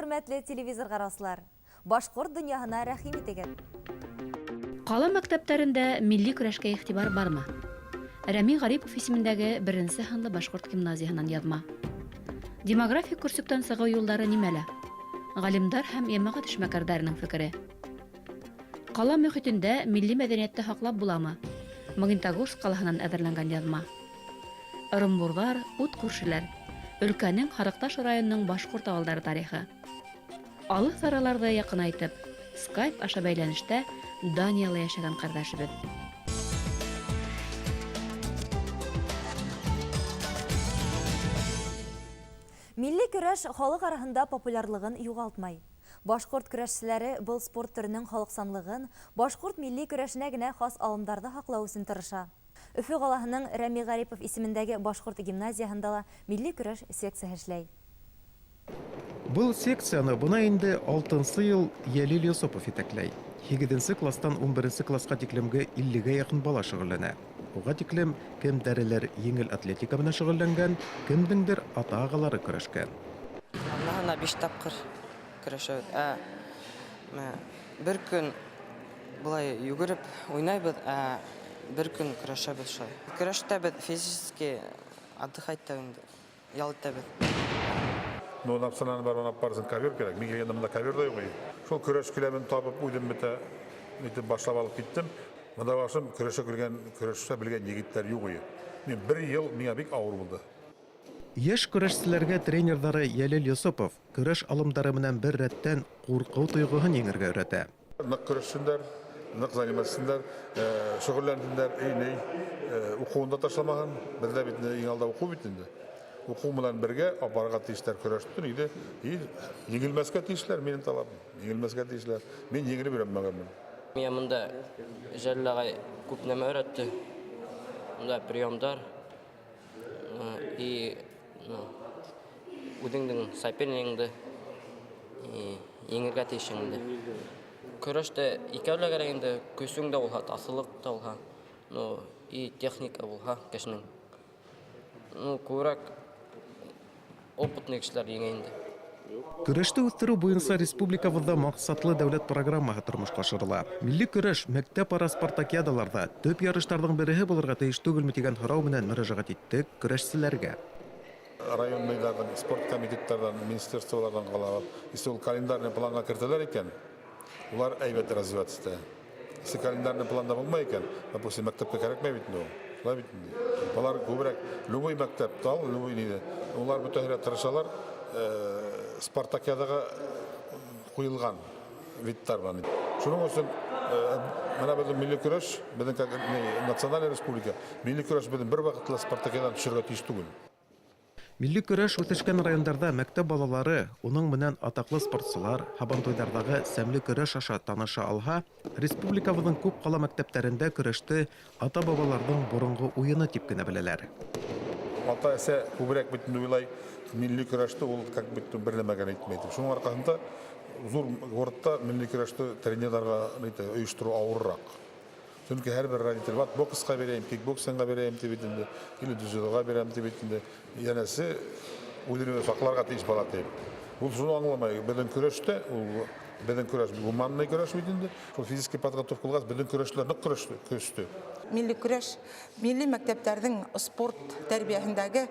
Хөрмәтле телевизор караучылар! Башкорт дөньяһына рәхим итегез! Ҡала мәктәптәрендә милли көрәшкә игътибар бармы? Рәми Гарипов исемендәге беренсе һанлы башкорт гимназияһынан язма. Демографик көрсөктән сығыу юлдары нимәлә? Ғалимдар һәм йәмәғәт эшмәкәрҙәренең фекере. Ҡала мөхитендә милли мәҙәниәтте һаҡлап буламы? Магнитогорск ҡалаһынан әҙерләнгән яҙма. Ырымбурҙар, ут күршеләр. Өлкәнең Һарыҡташ районының башҡорт ауылдары тарихы. Алыҫ араларҙы яҡынайтып, скайп аша бәйләнештә Данияла йәшәгән ҡәрҙәшебеҙ. Милли көрәш халык араһында популярлыгын югалтмай. Башкорт көрәшчеләре был спорт төренең халыксанлыгын, башкорт милли көрәшенә генә хас алымдарҙы һаҡлау өсөн тырыша. Өфө ҡалаһының Рәми Ғарипов исемендәге башҡорт гимназияһында ла милли көрәш секцияһы эшләй. Был секцияны бына инде алтынсы йыл Йәлил Йосопов етәкләй. Һигеҙенсе кластан 11-нсе класҡа тиклемге 50-гә яҡын бала шөғөлләнә. Уға тиклем кемдәрелер еңел атлетика менән шөғөлләнгән, кемдеңдер ата-ағалары көрәшкән. Аҙнаһына 5 тапҡыр көрәшәбеҙ. Ә бер көн былай йүгереп уйнайбыҙ, ә бер көн көрәшәбеҙ шулай. Көрәштә беҙ физически отдыхать итәбеҙ инде, ял итәбеҙ. Ну, напсананы бар, алып барсын ковер кәрәк. Мин килгәндә монда ковер да юк иде. Шул көрәш келәмен табып, үҙем бөтә итеп башлап алып киттем. Монда башым көрәшә килгән, көрәшә белгән егетләр юк иде. Мин бер ел миңа бик авыр булды. Йәш көрәшселәргә тренерҙары Йәлил Йосопов көрәш алымдары менән бер рәттән ҡурҡыу тойғоһон еңергә өйрәтә. Ныҡ көрәшсендәр, ныҡ заниматься, шөғөлләнһендәр, ни, уҡыуын да ташламаһын. Беҙҙә бит инде иң алда уҡыу бит инде. Уҡыу менән бергә апарырға тейештәр көрәштер иде. И еңелмәҫкә тейешләр, минең талабым. Еңелмәҫкә тейешләр. Мин еңелеп өйрәнмәгәнмен. Миңә бында Жәлил ағай күп нәмә өйрәтте. Бында приемдар и үҙеңдең сопернигыңды еңергә тейешһең инде. Көрәштә икәү лә кәрәк инде, көсөң дә булһа, таҫылыҡ та булһа, ну и техника булһа кешенең. Ну, күберәк опытный кешеләр еңә инде. Көрәште үҫтереү буйынса республикабыҙҙа маҡсатлы дәүләт программаһы тормошҡа ашырыла. Милли көрәш мәктәп ара спартакиадаларҙа төп ярыштарҙың береһе булырға тейеш түгелме тигән һорау менән мөрәжәғәт иттек көрәшселәргә. Районныйҙарҙан, спорт комитеттарҙан, министерстволарҙан ҡала. Если ул календарный планға кертәләр икән, улар әйбәт развиваться итә. Если календарный планда булмай икән, допустим, мәктәпкә кәрәкмәй бит инде ул. Шулай бит инде. Улар күберәк любой мәктәп ал, любой ниҙе, улар бөтәһе лә тырышалар, спартакиадаға ҡуйылған видтар бар. Шуның өсөн бына беҙҙең милли көрәш, беҙҙең как национальная республика, милли көрәш беҙҙең бер ваҡытта ла спартакиадан төшөргә тейеш түгел. Милли көрәш үҫешкән райондарҙа мәктәп балалары уның менән атаҡлы спортсылар, һабантуйҙарҙағы сәмле көрәш аша таныша алһа, республикабыҙҙың күп ҡала мәктәптәрендә көрәште ата-бабаларҙың боронғо уйыны тип кенә беләләр. Ата-әсә күберәк бит инде уйлай, милли көрәште ул как бит бер нәмәгә әйтмәй. Шуның арҡаһында ҙур городта милли көрәште тренерҙарға ойоштороу ауырыраҡ. Сөнки һәр бер родитель, вот боксҡа бирәйем, кикбоксингға бирәйем тип бит инде, или дзюдоға бирәм тип бит инде. Йәнәсе үҙен үҙе һаҡларға тейеш бала тип. Ул шуны аңламай. Беҙҙең көрәштә, ул беҙҙең көрәш гуманный көрәш бит инде. Шул физический подготовка булғас, беҙҙең көрәшселәр ныҡ көрәште. Милли көрәш милли мәктәптәрҙең спорт тәрбиәһендәге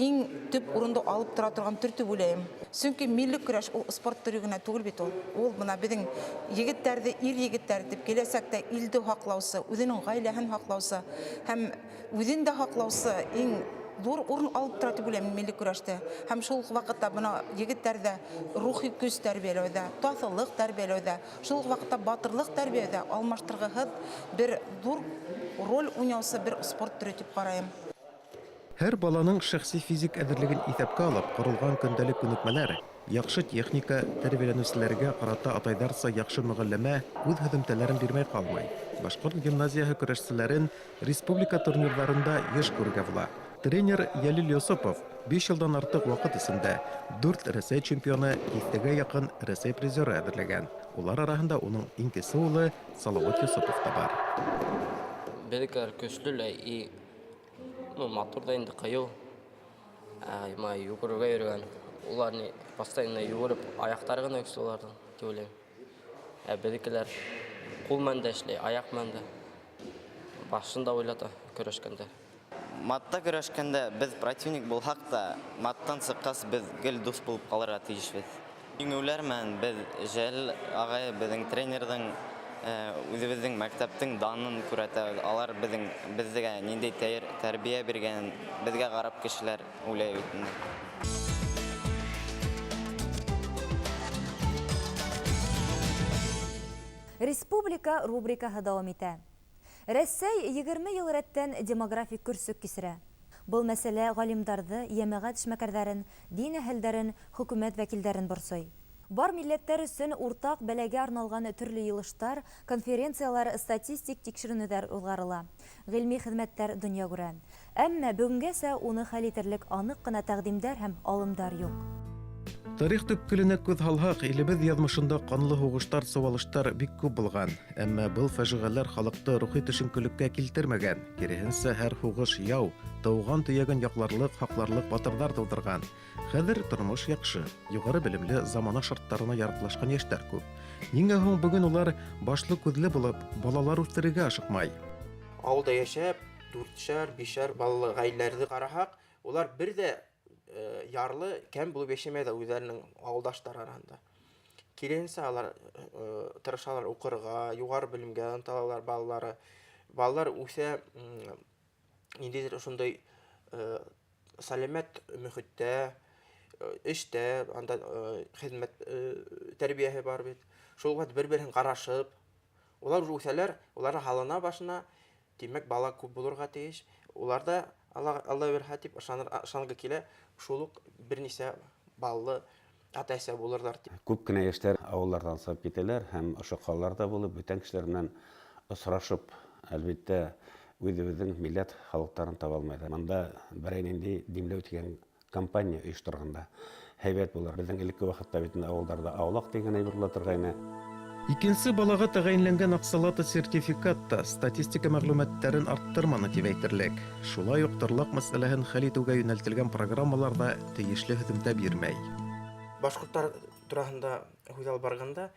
иң төп урынды алып тора торған төр тип уйлайым. Сөнки милли көрәш ул спорт төрө генә түгел бит ул. Ул бына беҙҙең егеттәрҙе, ир егеттәрҙе тип киләсәктә илде һаҡлаусы, үҙенең ғаиләһен һаҡлаусы һәм үҙен дә һаҡлаусы иң ҙур урын алып тора тип уйлайым милли көрәштә. Һәм шул уҡ ваҡытта бына егеттәрҙә рухи көс тәрбиәләүҙә, таҫыллыҡ тәрбиәләүҙә, шул уҡ ваҡытта батырлыҡ тәрбиәләүҙә алмаштырғыһыҙ бер ҙур роль уйнаусы бер спорт төрө тип ҡарайым. Һәр баланың шәхси физик әҙерлеген иҫәпкә алып ҡоролған көндәлек күнекмәләр, яҡшы техника, тәрбиәләнеүселәргә ҡарата атайҙарса яҡшы мөғәлләмә үҙ һөҙөмтәләрен бирмәй ҡалмай. Башҡорт гимназияһы көрәшселәрен республика турнирҙарында йыш күрергә була. Тренер Йәлил Йосопов 5 йылдан артыҡ ваҡыт эсендә 4 Рәсәй чемпионы, тиҫтәгә яҡын Рәсәй призеры әҙерләгән. Улар араһында уның иң кесе улы Салауат Йосопов та бар. Беҙҙекеләр көслө лә и, ну, матур ҙа инде, ҡыйыу. Йүгерергә йөрөгән. Улар ни постоянно йүгереп, аяҡтары ғына көслө уларҙың, тип уйлайым. Ә беҙҙекеләр ҡул менән дә эшләй, аяҡ менән дә. Башын да уйлата көрәшкәндә. Матта көрәшкәндә беҙ противник булһаҡ та, маттан сыҡҡас беҙ гел дуҫ булып ҡалырға тейешбеҙ. Еңеүләр менән беҙ Жәлел ағай, беҙҙең тренерҙың, үҙебеҙҙең мәктәптең данын күрһәтәбеҙ. Алар беҙҙең беҙгә ниндәй тәрбиә биргәнен беҙгә ҡарап кешеләр уйлай бит инде. Республика рубрикаһы дауам итә. Рәсәй 20 йыл рәттән демографик көрсөк кисерә. Был мәсьәлә ғалимдарҙы, йәмәғәт эшмәкәрҙәрен, дин әһелдәрен, хөкүмәт вәкилдәрен борсой. Бар милләттәр өсөн уртаҡ бәләгә арналған төрлө йыйылыштар, конференциялар, статистик тикшеренеүҙәр уҙғарыла. Ғилми хеҙмәттәр донъя күрә. Әммә бөгөнгәсә уны хәл итерлек аныҡ ҡына тәҡдимдәр һәм алымдар юҡ. Тарих төпкөлөнә күҙ һалһаҡ, илебеҙ яҙмышында ҡанлы һуғыштар, сыуалыштар бик күп булған. Әммә был фажиғәләр халыҡты рухи төшөнкөлөккә килтермәгән. Киреһенсә, һәр һуғыш яу, тыуған төйәген яҡларлыҡ, һаҡларлыҡ батырҙар тыуҙырған. Хәҙер тормош яҡшы, юғары белемле, замана шарттарына яраҡлашҡан йәштәр күп. Ниңә һуң бөгөн улар башлы-күҙле булып, балалар үҫтерергә ашыҡмай? Ауылда йәшәп, дүртшәр, бишәр балалы ғаиләләрҙе ҡараһаҡ, улар бер ҙә ярлы, кәм булып йәшәмәй ҙә үҙҙәренең ауылдаштары араһында. Киреһенсә, алар тырышалар уҡырға, юғары белемгә ынтылалар балалары. Балалар үҫә, ниндәйҙер ошондай сәләмәт мөхиттә, эштә, анда хеҙмәт тәрбиәһе бар бит. Шул ваҡыт бер-береһен ҡарашып, улар уже үҫәләр, улар һалына башына, тимәк, бала күп булырға тейеш. Улар да Алла бирһә тип ышанғы килә, шул уҡ бер нисә баллы ата-әсә булырҙар тип. Күп кенә йәштәр ауылдарҙан сығып китәләр һәм ошо ҡалаларҙа булып, бүтән кешеләр менән осрашып, әлбиттә, үҙебеҙҙең милләт халыҡтарын таба алмайҙар. Бында берәй ниндәй димләү тигән компания ойошторғанда һәйбәт булыр. Беҙҙең элекке ваҡытта бит инде ауылдарҙа аулаҡ тигән әйбер була торғайны. Икенсе балаға тәғәйенләнгән аҡсалата сертификат та статистика мәғлүмәттәрен арттырманы тип әйтерлек. Шулай уҡ торлаҡ мәсьәләһен хәл итеүгә йүнәлтелгән программалар ҙа тейешле һөҙөмтә бирмәй. Башҡорттар тураһында һүҙ алып барғанда,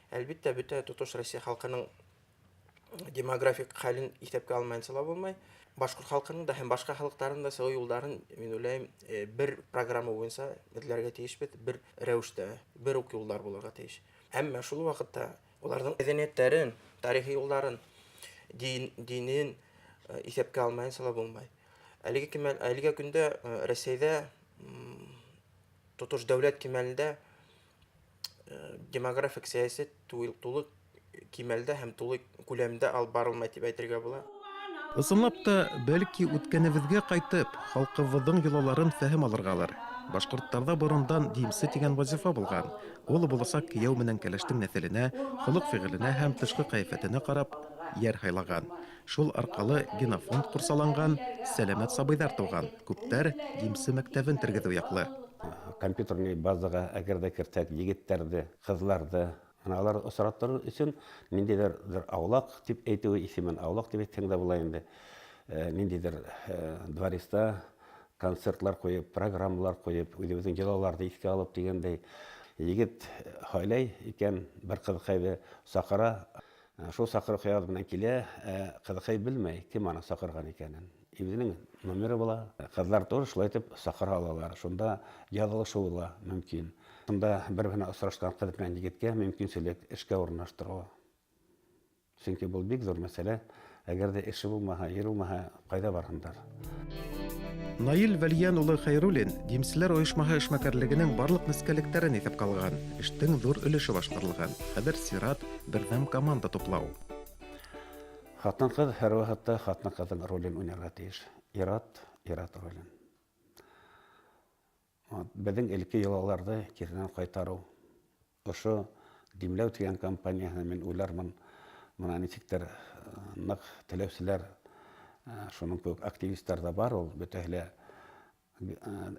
әлбиттә, бөтә тотош Россия халҡының демографик хәлен иҫәпкә алмайынса ла булмай. Башҡорт халҡының да һәм башҡа халыҡтарының да сығыу юлдарын, мин уйлайым, бер программа буйынса эҙләргә тейешбеҙ, бер рәүештә, бер үк юлдар булырға тейеш. Әммә шул ваҡытта уларҙың мәҙәниәттәрен, тарихи юлдарын, динен иҫәпкә алмайынса ла булмай. Әлеге көндә Рәсәйҙә тотош дәүләт кимәлендә демографик сәйәсәт тулы кимәлдә һәм тулы күләмдә алып барылмай тип әйтергә була. Ысынлап та, бәлки үткәнебеҙгә ҡайтып, халҡыбыҙҙың йолаларын фәһем алырғалыр. Башҡорттарҙа борондан димсе тигән вазифа булған. Ул буласаҡ кейәү менән кәләштең нәҫеленә, холоҡ-фиғеленә һәм тышҡы ҡиәфәтенә ҡарап йәр һайлаған. Шул арҡалы генофонд ҡурсаланған, сәләмәт сабыйҙар тыуған. Күптәр димсе мәктәбен тергеҙеү яҡлы. Компьютерный базаға әгәр ҙә кертһәк егеттәрҙе, ҡыҙҙарҙы, ана алар осраттырыр өсөн ниндәйҙер бер аулаҡ тип әйтеүе, исемен аулаҡ тип әйтһәң дә була инде. Ниндәйҙер двориста концертлар ҡуйып, программалар ҡуйып, үҙебеҙҙең йолаларҙы иҫкә алып тигәндәй, егет һайлай икән, бер ҡыҙыҡайҙы саҡыра. Шул саҡырыу ҡыяфәте менән килә, ҡыҙыҡай белмәй, кем аны саҡырған икәнен. Үҙенең номеры була. Ҡыҙҙар тоже шулай итеп саҡыра алалар. Шунда яҙылышыу ла мөмкин. Шунда бер-береһенә осрашҡан ҡыҙ менән егеткә мөмкинселек эшкә урынлаштырыу. Сөнки был бик ҙур мәсьәлә. Әгәр ҙә эше булмаһа, ер булмаһа, ҡайҙа барһындар? Наил Вәлйән улы Хәйруллин димселәр ойошмаһы эшмәкәрлегенең барлыҡ нескәлектәрен иҫәпкә алған. Эштең ҙур өлөшө башҡарылған. Хәҙер сират берҙәм команда туплау. Ҡатын-ҡыҙ һәр ваҡытта ҡатын-ҡыҙҙың ролен уйнарға тейеш. Ир-ат, ир-ат ролен. Беҙҙең элекке йолаларҙы киренән ҡайтарыу. Ошо димләү тигән компанияһына мин уйлармын, мына нисектер ныҡ теләүселәр, шуның кеүек активистар ҙа бар, ул бөтәһе лә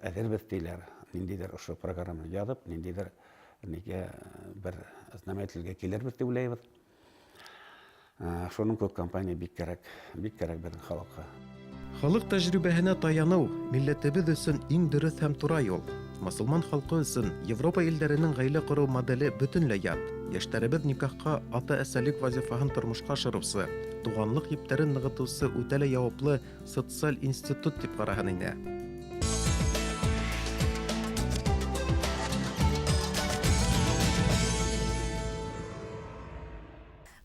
әҙербеҙ тиләр. Ниндәйҙер ошо программаны яҙып, ниндәйҙер нигә бер знаменательгә килербеҙ тип уйлайбыҙ. Шуның кеүек компания бик кәрәк, бик кәрәк беҙҙең халыҡҡа. Халыҡ тәжрибәһенә таяныу милләтебеҙ өсөн иң дөрөҫ һәм тура юл. Мосолман халкы өчен Европа илләренең гаилә кору моделе бөтенләй ят. Яшьләребез никахка ата-әсәлек вазифаһын тормышка ашыручы, туганлык епләрен ныгытучы үтә лә яваплы социаль институт дип караһын иде.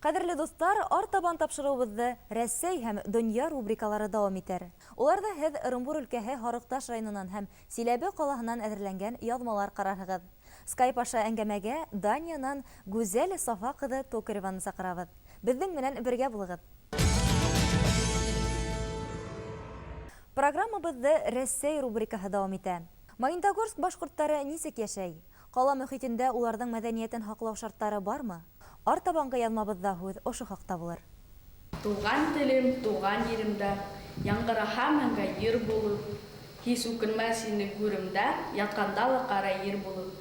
Кадерле дуслар, артабан тапшыруыбызны Рәсәй һәм дөнья рубрикалары дәвам итәр. Уларда һеҙ Ырымбур өлкәһе Һарыҡташ районынан һәм Силәбе ҡалаһынан әҙерләнгән яҙмалар ҡарарһығыҙ. Скайп аша әңгәмәгә Даниянан Гүзәл Сафа ҡыҙы Токареваны саҡырабыҙ. Беҙҙең менән бергә булығыҙ. Программабыҙҙы Рәсәй рубрикаһы дауам итә. Магнитогорск башҡорттары нисек йәшәй? Ҡала мөхитендә уларҙың мәҙәниәтен һаҡлау шарттары бармы? Артабанғы яҙмабыҙҙа һүҙ ошо хаҡта булыр. Туған телем, туған еремдә, Яңғыраһа мәңге йыр булып, Һис үкенмәҫ ине гүремдә, Ятҡанда ла ҡара ер булып.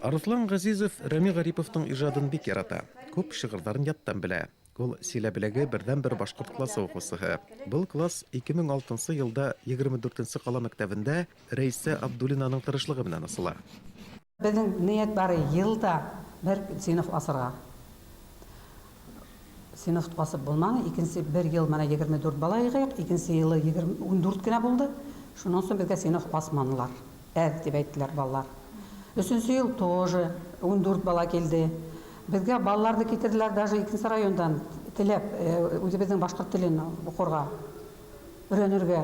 Арыҫлан Ғәзизов Рәми Ғариповтың ижадын бик ярата. Күп шиғырҙарын яттан белә. Ул Силәбеләге берҙән-бер башҡорт классы уҡыусыһы. Был класс 2006 йылда 24 ҡала мәктәбендә Рәйсә Абдуллинаның тырышлығы менән асыла. Беҙҙең ниәт бар йыл да бер синыф асырға. Синыф асып булманы. Икенсе бер йыл менә 24 бала йыйҙыҡ, икенсе йылы 14 кенә булды. Шунан һуң беҙгә синыф асманылар. Әҙ тип әйттеләр балалар. Өсөнсө йыл тоже 14 бала килде. Беҙгә балаларҙы китерҙеләр даже икенсе райондан теләп үҙебеҙҙең башҡорт телен уҡырға, өйрәнергә.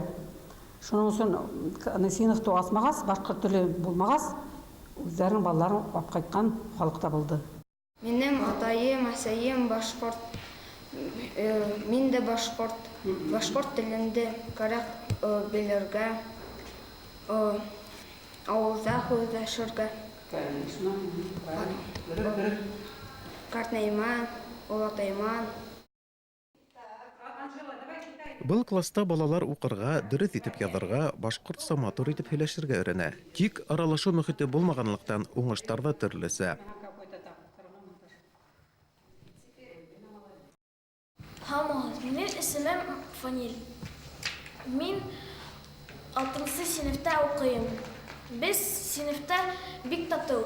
Шуның өсөн синыфты асмағас, башҡорт теле булмағас, үҙҙәренең балаларын алып ҡайтҡан халыҡ та булды. Минең атайым, әсәйем башҡорт, мин дә башҡорт. Башҡорт телендә кәрәк белергә, ауылда һүҙләшергә. Ҡартнәйемән, олатайыман. Был класста балалар уҡырға, дөрөҫ итеп яҙырға, башҡортса матур итеп һөйләшергә өйрәнә. Тик аралашыу мөхите булмағанлыҡтан уңыштар ҙа төрлөсә. Һаумыһығыҙ, минең исемем Фанил. Мин 6-нсы синыфта уҡыйым. Беҙ синыфта бик татыу.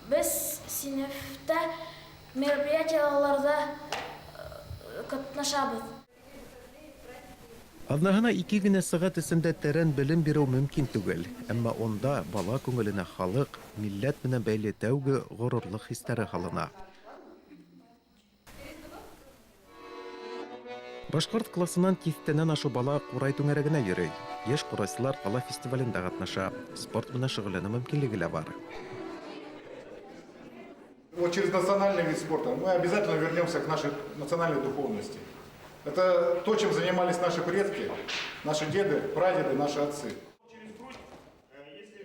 Беҙ синыфта мероприятиеларҙа ҡатнашабыҙ. Аҙнаһына 2 генә сәғәт эсендә тәрән белем биреү мөмкин түгел. Әммә унда бала күңеленә халыҡ, милләт менән бәйле тәүге ғорурлыҡ хистәре һалына. Башҡорт классынан тиҫтәнән ашыу бала ҡурай түңәрәгенә йөрөй. Йәш ҡурайсылар ҡала фестивалендә ҡатнаша. Спорт менән шөғөлләнеү мөмкинлеге лә бар. Вот через национальный вид спорта мы обязательно вернемся к нашей национальной духовности. Это то, чем занимались наши предки, наши деды, прадеды, наши отцы.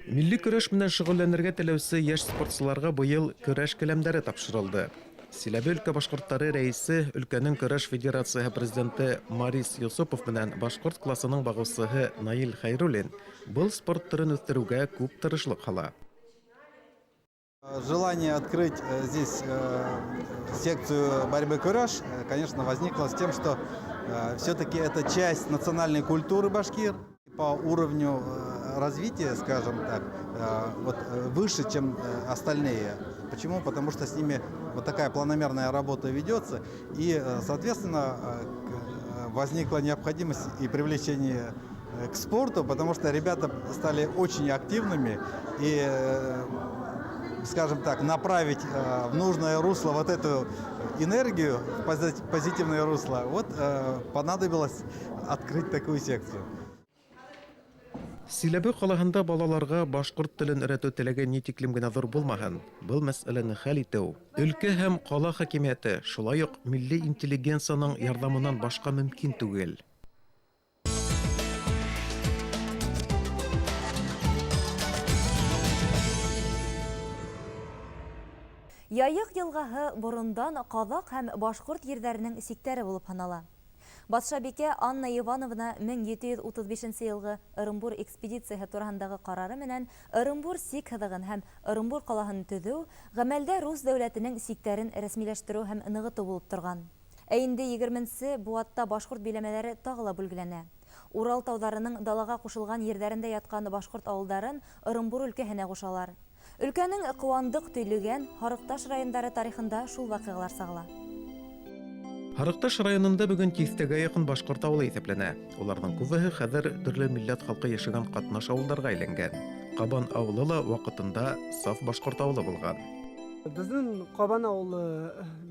Милли көрәш менән шөғөлләнергә теләүсе йәш спортсыларға быйыл көрәш келәмдәре тапшырылды. Силәбе өлкә башҡорттары рәйесе, өлкәнең көрәш федерацияһы президенты Марис Юсупов менән башҡорт классының бағыусыһы Наил Хәйруллин был спорт төрөн үҫтереүгә күп тырышлыҡ һала. Желание открыть здесь секцию борьбы кураш, конечно, возникло с тем, что все-таки это часть национальной культуры башкир. По уровню развития, скажем так, вот, выше, чем остальные. Почему? Потому что с ними вот такая планомерная работа ведется, и, соответственно, возникла необходимость и привлечение к спорту, потому что ребята стали очень активными и, скажем так, направить в нужное русло вот эту энергию, в позитивное русло, вот понадобилось открыть такую секцию. Силәбе ҡалаһында балаларға башҡорт телен өйрәтеү теләге ни тиклем генә ҙур булмаһын, был мәсьәләне хәл итеү өлкә һәм ҡала хакимиәте, шулай уҡ милли интеллигенцияның ярҙамынан башҡа мөмкин түгел. Яйыҡ йылғаһы борондан ҡаҙаҡ һәм башҡорт ерҙәренең сиктәре булып һанала. Батшабикә Анна Ивановна 1735 йылғы Ырымбур экспедицияһы тураһындағы ҡарары менән Ырымбур сик һыҙығын һәм Ырымбур ҡалаһын төҙөү ғәмәлдә рус дәүләтенең сиктәрен рәсмиләштереү һәм нығытыу булып торған. Ә инде 20-нсе быуатта башҡорт биләмәләре тағы ла бүлгеләнә. Урал тауҙарының далаға ҡушылған ерҙәрендә ятҡан башҡорт ауылдарын Ырымбур өлкәһенә ҡушалар. Өлкәнең Ҡыуандыҡ, Төйлөгән, Һарыҡташ райондары тарихында шул ваҡиғалар сағыла. Һарыҡташ районында бөгөн тиҫтәгә яҡын башҡорт ауылы иҫәпләнә. Уларҙың күбеһе хәҙер төрлө милләт халҡы йәшәгән ҡатнаш ауылдарға әйләнгән. Ҡабан ауылы ла ваҡытында саф башҡорт ауылы булған. Беҙҙең Ҡабан ауылы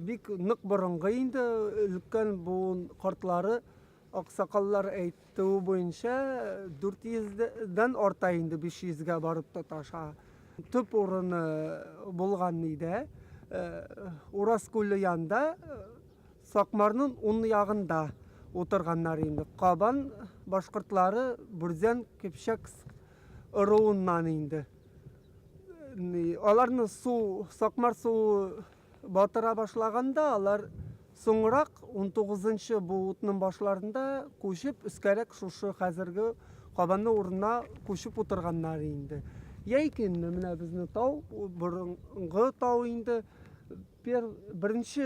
бик ныҡ боронғо инде, өлкән быуын ҡартлары, аҡсаҡаллар әйтеүе буйынса 400-дән арта инде, 500-гә барып тоташа. Төп урыны булған нидә, Урас күле янында, Саҡмарның уң яғында ултырғандар инде. Ҡабан башҡортлары Бүрҙән Кипшәк ырыуынан инде. Аларны су, Саҡмар суы батыра башлағанда, алар соңыраҡ 19-нчы быуатның башларында күсеп, өҫкәрәк шушы хәҙерге Ҡабанның урынына күсеп ултырғандар инде. Йәйкен менә беҙҙең тау, боронғо тау инде. Беренсе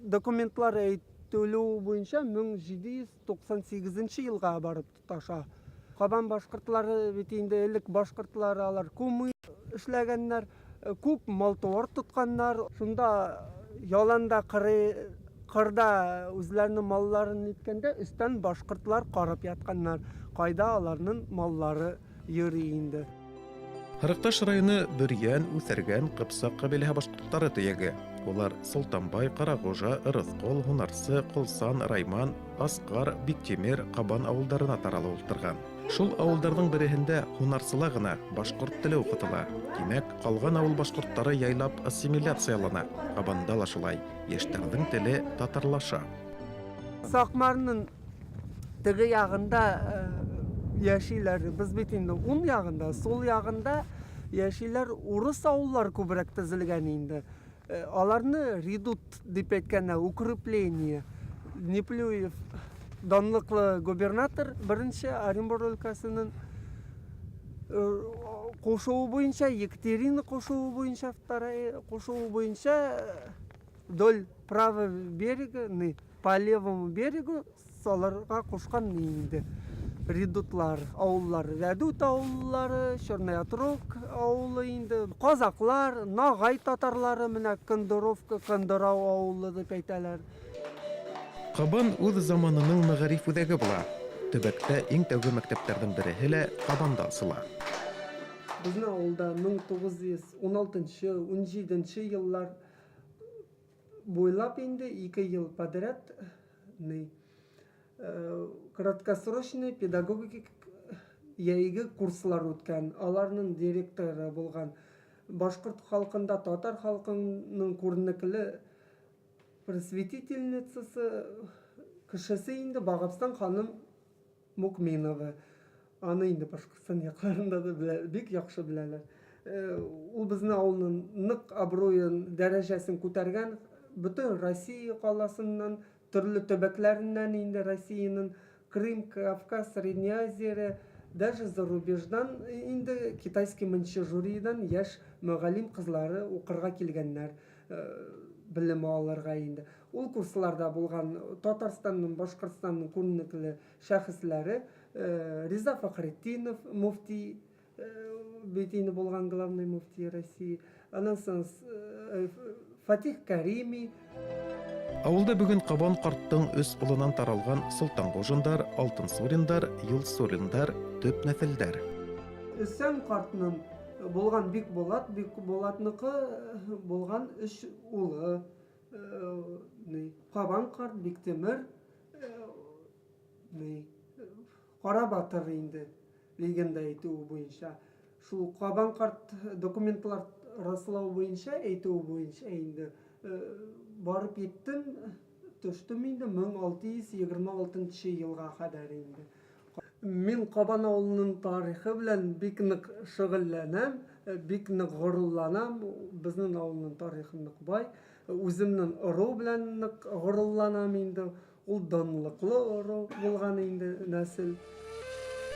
документлар әйтелеү буйынса 1798 йылға барып тоташа. Ҡабан башҡортлары бит инде элек башҡортлары алар күмер эшләгәннәр, күп мал-тыуар тотҡаннар. Шунда яланда ҡырҙа үҙләренең малларын иткәндә өҫтән башҡортлар ҡарап ятҡаннар, ҡайҙа аларның маллары йөрөй инде. Һарыҡташ районы Бөрйән, Үҫәргән, Ҡыпсаҡ ҡәбиләһе башҡорттары төйәге. Улар Солтанбай, Ҡарағужа, Ырыҫҡол, Һунарсы, Ҡолсан, Райман, Асҡар, Биктимер, Ҡабан ауылдарына таралып ултырған. Шул ауылдарҙың береһендә һунарсыла ғына башҡорт теле уҡытыла. Тимәк, ҡалған ауыл башҡорттары яйлап ассимиляциялана. Ҡабанда ла шулай. Йәштәрҙең теле татарлаша. Саҡмарның теге яғында йәшиләр. Беҙ бит инде уң яғында, сул яғында йәшиләр, урыҫ ауыллар күберәк төҙөлгән инде. Аларны редут дип әйткәндә, укрепление. Неплюев данлыҡлы губернатор беренсе Оренбур өлкәсенең ҡушыуы буйынса, Екатерина ҡушыуы буйынса, вторая ҡушыуы буйынса вдоль правого берега, не, по левому берегу салырға ҡушҡан инде. Редутлар, ауыллар, Рәдүт ауыллары, Черный Отрог ауылы инде, ҡазаҡлар, нағай татарлары менә Кондоровка, Кондорау ауылы тип әйтәләр. Ҡабан үҙ заманының мәғариф үҙәге була. Төбәктә иң тәүге мәктәптәрҙең береһе лә Ҡабанда асыла. Беҙҙең ауылда мең туғыҙ йөҙ ун алтынсы, ун һигеҙенсе йыллар буйлап инде ике йыл подряд ни, краткосрочный педагогик йәйге курслар үткән. Аларның директоры булған башҡорт халҡында татар халҡының күренекле просветительницасы кешесе инде Бағапстан ханым Мукминова. Аны инде Башҡортостан яҡларында да бик яҡшы беләләр. Ул беҙҙең ауылның ныҡ абруйын, дәрәжәсен күтәргән, бөтөн Россия ҡаласынан, төрлө төбәкләреннән инде Россияның Крым, Кавказ, Средняя Азия, даже зарубеждан инде китайский Маньчжуриядан йәш мөғәллим ҡыҙлары уҡырға килгәндәр, белем алырға инде. Ул курсларда булған Татарстанның, Башҡортостандың күренекле шәхесләре, Риза Фәхретдинов, муфти, бит инде булған главный муфти России, анан соң Фатих Карими. Ауылда бөгөн Ҡабан ҡарттың өс улынан таралған Солтанғужиндар, Алтынсуриндар, Юлсуриндар төп нәҫелдәр. Өсән ҡартының булған Бикбулат, Бикбулатныҡы булған өс улы, ни, Ҡабан ҡарт, Биктимер, ни, Ҡарабатыр инде легенда әйтеүе буйынса. Шул Ҡабан ҡарт документлар раслау буйынса, әйтеүе буйынса инде, барып еттем, төштөм инде мең алты йөҙ егерме алтынсы йылға ҡәҙәр инде. Мин Ҡабан ауылының тарихы белән бик ныҡ шөғөлләнәм, бик ныҡ ғорурланам. Беҙҙең ауылның тарихы ныҡ бай. Үҙемдең ырыу белән ныҡ ғорурланам инде. Ул данлыҡлы ырыу булған инде нәҫел.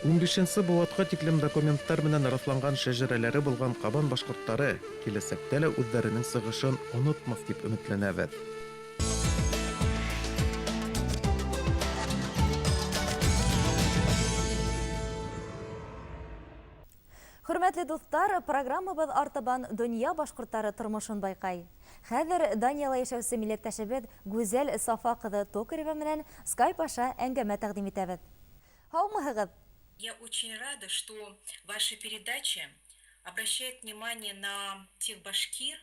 Ун бишенсе быуатҡа тиклем документтар менән раҫланған шәжәрәләре булған Ҡабан башҡорттары киләсәктә лә үҙҙәренең сығышын онотмаҫ тип өмөтләнәбеҙ. дуҫтар, программабыҙ артабан донъя башҡорттары тормошон байҡай. Хәҙер Данияла йәшәүсе милләттәшебеҙ Гүзәл Сафа ҡыҙы Токарева менән Skype аша әңгәмә тәҡдим итәбеҙ. Һаумыһығыҙ? Я очень рада, что ваша передача обращает внимание на тех башкир,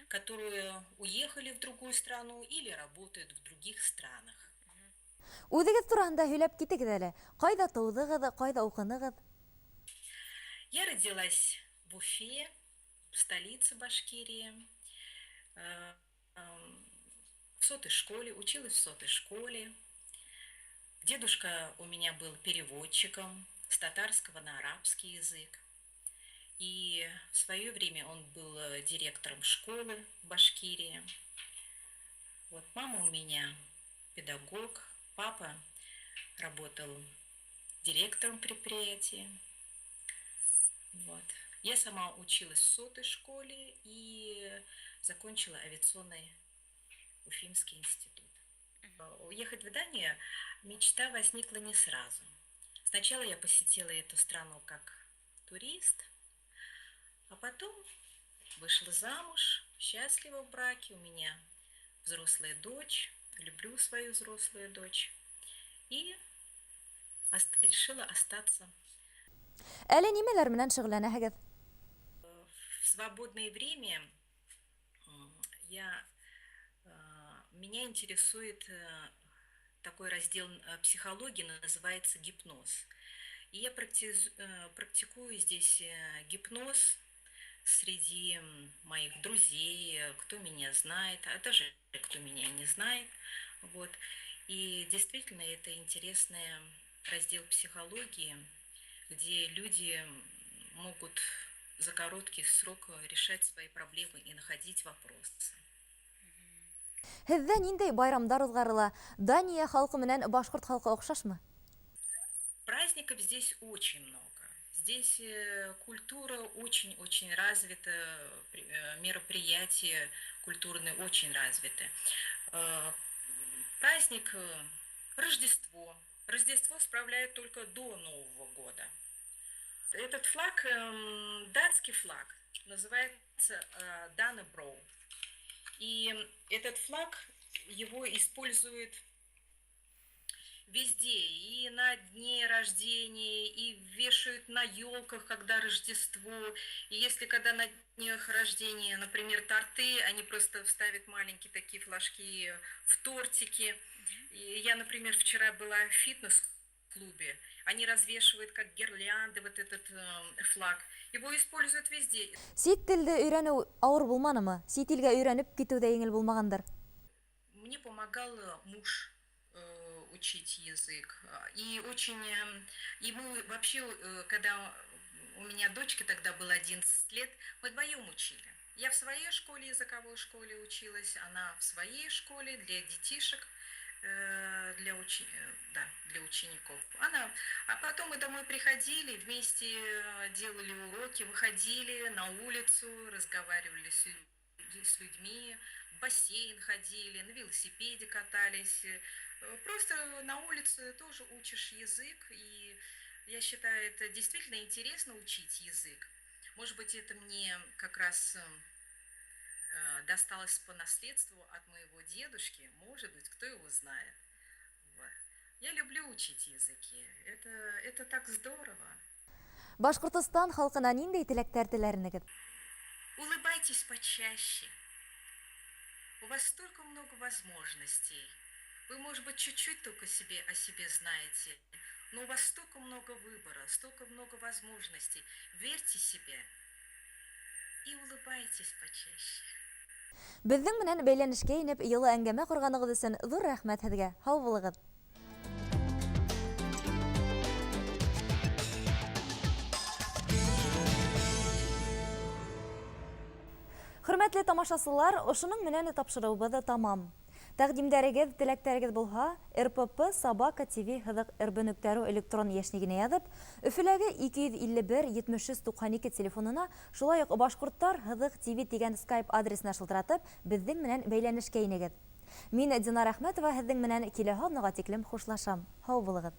которые уехали в другую страну или работают в других странах. Үҙегеҙ тураһында һөйләп китегеҙ әле. Ҡайҙа тыуҙығыҙ, ҡайҙа уҡынығыҙ? Я родилась в Уфе, в столице Башкирии, в сотой школе, училась в сотой школе. Дедушка у меня был переводчиком с татарского на арабский язык. И в свое время он был директором школы в Башкирии. Вот мама у меня педагог, папа работал директором предприятия. Вот. Я сама училась в сотой школе и закончила авиационный Уфимский институт. Уехать в Данию мечта возникла не сразу. Сначала я посетила эту страну как турист, а потом вышла замуж, счастлива в браке, у меня взрослая дочь, люблю свою взрослую дочь, и решила остаться. Әле нимәләр менән шөғөлләнәһегеҙ? В свободное время меня интересует такой раздел психологии, называется гипноз. И я практикую здесь гипноз среди моих друзей, кто меня знает, а даже кто меня не знает. Вот. И действительно, это интересный раздел психологии, где люди могут за короткий срок решать свои проблемы и находить вопросы. Һеҙҙә ниндәй байрамдар уҙғарыла? Дания халҡы менән башҡорт халҡы оҡшашмы? Праздников здесь очень много. Здесь культура очень-очень развита, мероприятия культурные очень развиты. Праздник Рождество. Рождество справляют только до Нового года. Этот флаг, датский флаг, называется Даннеброг. И этот флаг, его используют везде, и на дне рождения, и вешают на елках, когда Рождество. И если когда на днях рождения, например, торты, они просто вставят маленькие такие флажки в тортики. И я, например, вчера была в фитнес-клубе, они развешивают как гирлянды вот этот флаг. Его используют везде. Сит телде өйрәнеү ауыр булманымы? Сит илгә өйрәнеп китеү ҙә еңел булмағандыр. Мне помогал муж учить язык. И мы вообще, когда у меня дочке тогда было 11 лет, мы вдвоем учили. Я в своей школе, языковой школе училась, она в своей школе для детишек, для учеников. А потом мы домой приходили, вместе делали уроки, выходили на улицу, разговаривали с людьми, в бассейн ходили, на велосипеде катались. Просто на улице тоже учишь язык, и я считаю, это действительно интересно учить язык. Может быть, это мне как раз досталось по наследству от моего дедушки, может быть, кто его знает. Вот. Я люблю учить языки, это так здорово. Башҡортостан халҡына ниндәй теләктәр теләр инегеҙ? Улыбайтесь почаще. У вас столько много возможностей. Вы, может быть, чуть-чуть только о себе знаете, но у вас столько много выбора, столько много возможностей. Верьте себе и улыбайтесь почаще. Беҙҙең менән бәйләнешкә инеп, йылы әңгәмә ҡорғанығыҙ өсөн ҙур рәхмәт һеҙгә. Һау булығыҙ. Хөрмәтле тамашасылар, ошоноң менән тапшырыуыбыҙ тамам. Тәҡдимдәрегеҙ, теләктәрегеҙ булһа, РПП Собака ТВ һыҙыҡ РБ.ру электрон йәшнигенә яҙып, Өфөләге 251 7392 телефонына, шулай уҡ Башҡорттар һыҙыҡ ТВ тигән Skype адресына шылтыратып, беҙҙең менән бәйләнешкә инегеҙ. Мин Динара Әхмәтова һеҙҙең менән киләһе аҙнаға тиклем хушлашам. Һау булығыҙ.